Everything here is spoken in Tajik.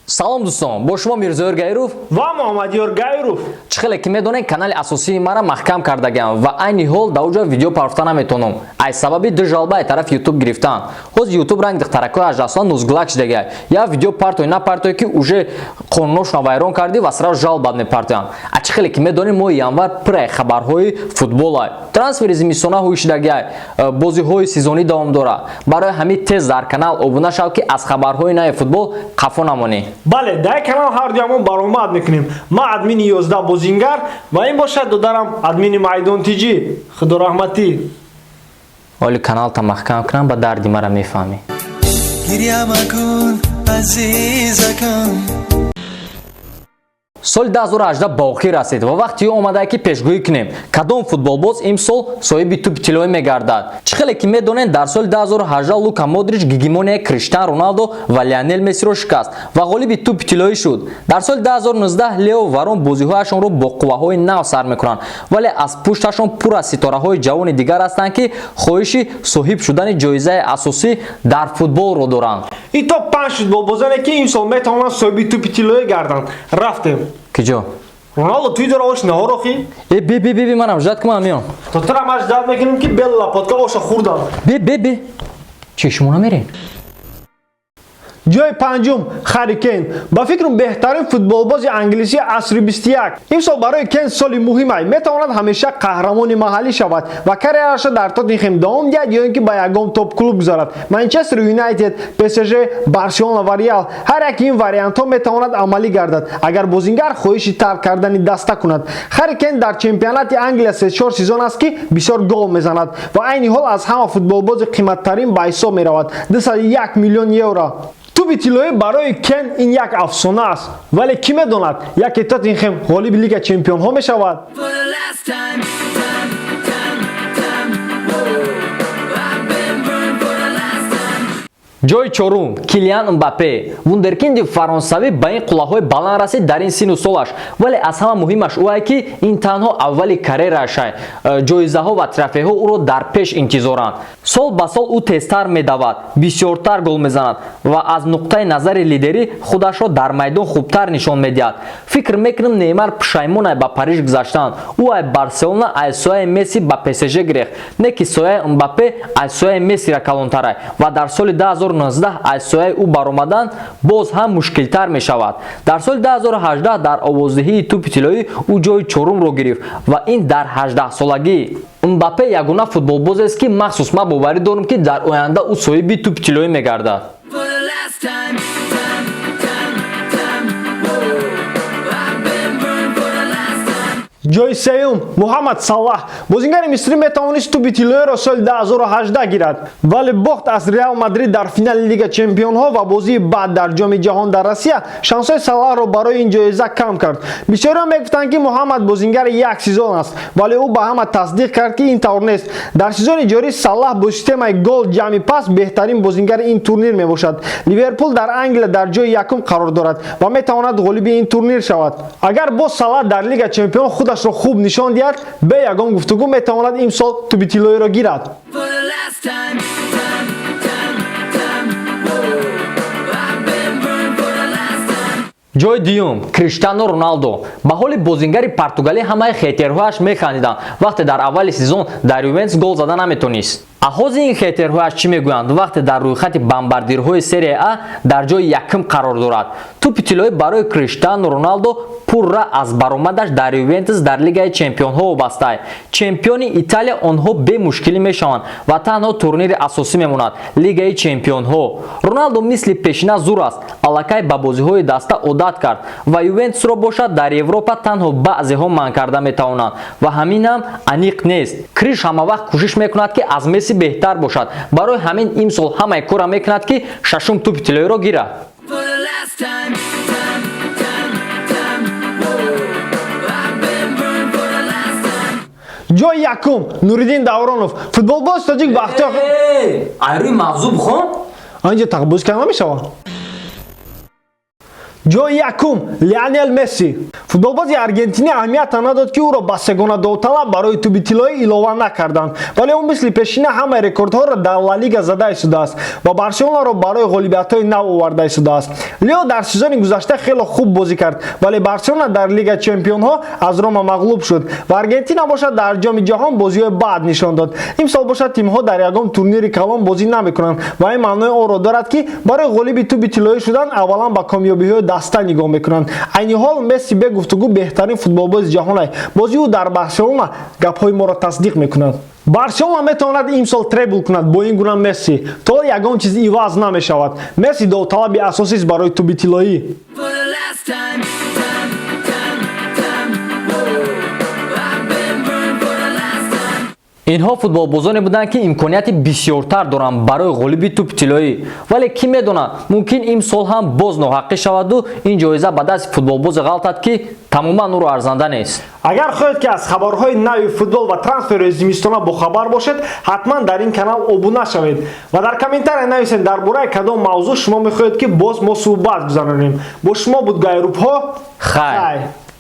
Салом, дӯстон, бо шумо Мирзоёр Гаиров ва Муҳаммадёр Гайров. Чӣ хеле ки медонед, канали асосии мара маҳкам кардагиам ва айни ҳол дар уҷо видео парфта наметонам, аз сабаби ду жалба ай тарафи Ютуб гирифтан. Ҳозир Ютуб ранг духтаракҳои 18 нузглак шидагиай: я видео партой, напартой, ки уже қонуношона вайрон кардӣ, ва сразу жалба мепартоянд. А чӣ хеле ки медонем, моҳи январ пурай хабарҳои футболай, трансфери зимистона ҳуй шидагиай, бозиҳои сезонӣ давом дорад. Барои ҳамин тез дар канал обуна шав, ки аз хабарҳои нави футбол қафо намонӣ. Бале, дар канал ҳар дуямон баромад мекунем. Ман админи 11 бозингар ва ин бошад додарам, админи Майдон Тҷ, худо раҳматӣ. Оли каналта маҳкам кунам, ба дарди мара мефаҳмӣ. Гиря макун, азизакам. Соли 2018 ба охир расид ва вақти омадае, ки пешгӯӣ кунем, кадом футболбоз имсол соҳиби тӯпи тиллоӣ мегардад. Чӣ хеле ки медонед, дар соли 2018 Лука Модрич гегемонияи Криштиан Роналдо ва Лионел Мессиро шикаст ва ғолиби тӯпи тиллоӣ шуд. Дар соли 2019 Лео Варон бозиҳояшонро бо қувваҳои нав сар мекунанд, вале аз пушташон пур аз ситораҳои ҷавони дигар ҳастанд, ки хоҳиши соҳиб шудани ҷоизаи асосӣ дар футболро доранд. Ин топ панҷ футболбозоне, ки имсол метавонанд соҳиби тӯпи тиллоӣ гарданд. Рафтем. Киҷо? Роналдо туй дора, ош наҳорохи. Э, бе, бе, бе, бе, манам ждать кунам, меом. То тура ман ждать мекунем, ки бел лопатка оша хӯрдам. Бе, бе, бе, чи шумо намерен? Ҷои панҷум, Харри Кейн. Ба фикрам, беҳтарин футболбози англисии асри 21. Имсол барои Кейн соли муҳимай. Метавонад ҳамеша қаҳрамони маҳаллӣ шавад ва карьераашро дар Тоттенхем давом диҳад ё ин ки ба ягон топ-клуб гузарад: Манчестер Юнайтед, ПСЖ, Барселона ва Реал. Ҳар яки ин вариантҳо метавонад амалӣ гардад, агар бозингар хоҳиши тарк кардани даста кунад. Харри Кейн дар чемпионати Англия се-чор сезон аст, ки бисёр гол мезанад ва айни ҳол аз ҳама футболбози қиматтарин ба ҳисоб меравад: 201 миллион евро. Тӯби тиллоӣ барои Кен ин як афсона аст, вале кӣ медонад, яке Тоттенхем ғолиби Лига чемпионҳо мешавад. For the last time, time, time, time. Whoa, I've been burned for the last time. Ҷои чорум, Килиан Мбаппе. Вундеркинди фаронсавӣ ба ин қуллаҳои баланд расид дар ин сину солаш, вале аз ҳама муҳимаш ӯае, ки ин танҳо аввали карьераашай. Ҷоизаҳо ва трофейҳо ӯро дар пеш интизоранд. Сол ба сол ӯ тезтар медавад, бисёртар гол мезанад ва аз нуқтаи назари лидерӣ худашро дар майдон хубтар нишон медиҳад. Фикр мекунам, Неймар пушаймонай ба Париж гузаштан. Ӯ ай Барселона аз сояи Месси ба ПСЖ гирехт, не ки сояи Мбаппе аз сояи Мессира калонтарай ва дар соли 2019 аз сояи ӯ баромадан боз ҳам мушкилтар мешавад. Дар соли 2018 дар овоздиҳии тӯпи тиллоӣ ӯ ҷои чорумро гирифт ва ин дар 18-солагӣ. Мбаппе ягона футболбозест, ки махсус ман боварӣ дорам, ки дар оянда ӯ соҳиби тӯпи тиллоӣ мегардад. For the last time, time, time, time. Whoa, I've been burned for the last time. Ҷои сеюм, Муҳаммад Саллаҳ. Бозингари мисрӣ метавонист тӯби тиллоиро соли 2018 гирад, вале бохт аз Реал Мадрид дар финали Лига чемпионҳо ва бозии баъд дар Ҷоми ҷаҳон дар Россия шансҳои Саллаҳро барои ин ҷоиза кам кард. Бисёриҳо мегуфтанд, ки Муҳаммад бозингари як сезон аст, вале ӯ ба ҳама тасдиқ кард, ки ин тавр нест. Дар сезони ҷорӣ Саллаҳ бо системаи гол ҷамъи пас беҳтарин бозингари ин турнир мебошад. Ливерпул дар Англия дар ҷои якум қарор дорад ва метавонад ғолиби ин турнир шавад. Агар боз Саллаҳ дар Лига чемпион худашро хуб нишон диҳад, бе ягон гуфтугӯ метавонад имсол тӯби тиллоиро гирад. For the last time, time, time, time. Whoa, I've been burned for the last time. Ҷои дуюм, Криштиано Роналдо. Ба ҳоли бозингари португалӣ ҳамаи хейтерҳояш механдиданд, вақте дар аввали сезон дар Ювентус гол зада наметонист. А ҳозир ин хейтерҳояш чӣ мегӯянд, вақте дар рӯйхати бомбардирҳои Серия А дар ҷои якум қарор дорад? Тӯпи тиллоӣ барои Криштиано Роналдо пурра аз баромадаш дар Ювентус дар Лигаи чемпионҳо вобастаа. Чемпиони Италия онҳо бемушкилӣ мешаванд ва танҳо турнири асосӣ мемонад, Лигаи чемпионҳо. Роналдо мисли пешина зур аст, аллакай ба бозиҳои даста одат кард ва Ювентусро бошад дар Европа танҳо баъзеҳо манъ карда метавонанд ва ҳаминам аниқ нест. Криш ҳамавақт кӯшиш мекунад, ки аз Месси беҳтар бошад. Барои ҳамин имсол ҳамаи корра мекунад, ки шашум тӯпи тиллоиро гирад. For the last time, time, time, time. Whoa, I've been burned for the last time. Ҷои якум, Нуриддин Давронов. Футболбози тоҷик Бахтиёр Айрӯи мавзӯъ бихон. Анҷа тақбӯз карда намешавад. Ҷои якум: Лионел Месси. Футболбози Аргентинӣ аҳамията надод, ки ӯро ба сегона довталаб барои тӯби тиллоӣ илова накарданд, вале ӯ мисли пешина ҳамаи рекордҳоро дар Ла Лига зада истодааст ва Барселонаро барои ғолибиятҳои нав оварда истодааст. Лео дар сезони гузашта хеле хуб бозӣ кард, вале Барселона дар Лига чемпионҳо аз Рома мағлуб шуд ва Аргентина бошад, дар Ҷоми ҷаҳон бозиҳои бад нишон дод. Имсол бошад, тимҳо дар ягон турнири калон бозӣ намекунанд ва ин маънои онро дорад, ки барои ғолиби тӯби тиллоӣ шудан аввалан ба комёбиҳои даста нигоҳ мекунанд. Айни ҳол Месси бе гуфтугӯ беҳтарин футболбози ҷаҳонай. Бозии ӯ дар Барселона гапҳои моро тасдиқ мекунад. Барселона метавонад имсол требл кунад. Бо ин гуна Месси то ягон чиз иваз намешавад. Месси довталаби асосист барои тӯби тиллоӣ. For the last time, time, time, time. Whoa, I've been burned for the last time. Инҳо футболбозоне буданд, ки имконияти бисёртар доранд барои ғолиби тӯпи тиллоӣ, вале кӣ медонад, мумкин имсол ҳам боз ноҳаққӣ шаваду ин ҷоиза ба дасти футболбозе ғалтад, ки тамоман ӯро арзанда нест. Агар хоҳед, ки аз хабарҳои нави футбол ва трансферҳои зимистона бохабар бошед, ҳатман дар ин канал обуна шавед ва дар комментария нависед, дар бораи кадом мавзӯъ шумо мехоҳед, ки боз мо суҳбат гузаронем. Бо шумо буд Гайрубҳо. Хайр. Хайр.